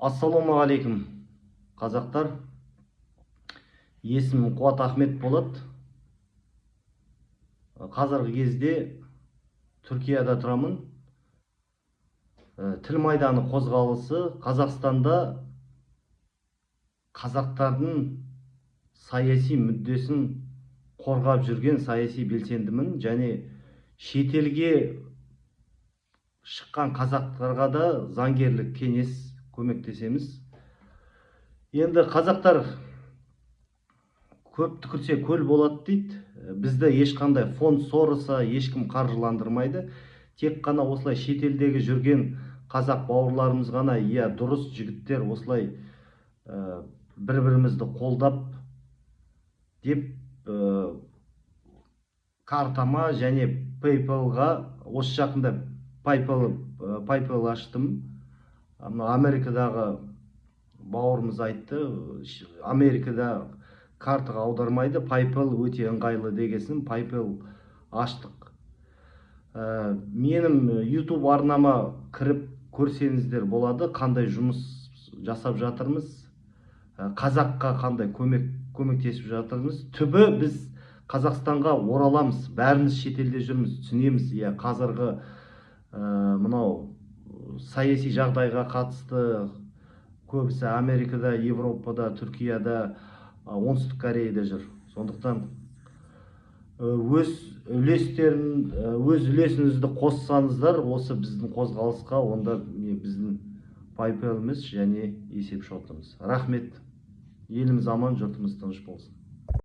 Ассалаумағалейкум, қазақтар! Есімім Қуат Ахмет болады. Қазіргі кезде Түркияда тұрамын. Тіл майданы қозғалысы, Қазақстанда қазақтардың саяси мүддесін қорғап жүрген саяси белсендімін және шетелге шыққан қазақтарға да заңгерлік кеңес көмектесеміз. Енді қазақтар, көп түкірсе, көл болады дейді. Бізді ешқандай фонд Сороса, ешкім қаржыландырмайды. Тек қана осылай шетелдегі жүрген қазақ бауырларымыз ғана, иә, дұрыс, жігіттер, осылай бір бірімізді қолдап деп, картама және PayPal-ға, осы жақында PayPal аштым. Мына Америкадағы бауырымыз айтты, Америкада картаға аудармайды, PayPal өте ыңғайлы дегесін, PayPal аштық. Менің YouTube арнама кіріп көрсеңіздер болады, қандай жұмыс жасап жатырмыз, қазаққа қандай көмектесіп жатырмыз. Түбі біз Қазақстанға ораламыз, бәріміз шетелде жүрміз, түсінеміз, иә. Қазіргі мынау саяси жағдайға қатысты көбісі Америкада, Европада, Түркияда, Оңтүстік Кореяда жүр. Сондықтан өз үлесіңізді қоссаңыздар осы біздің қозғалысқа, онда міне біздің PayPal-іміз және есеп шотымыз. Рахмет! Еліміз аман, жұртымыз тыныш болсын!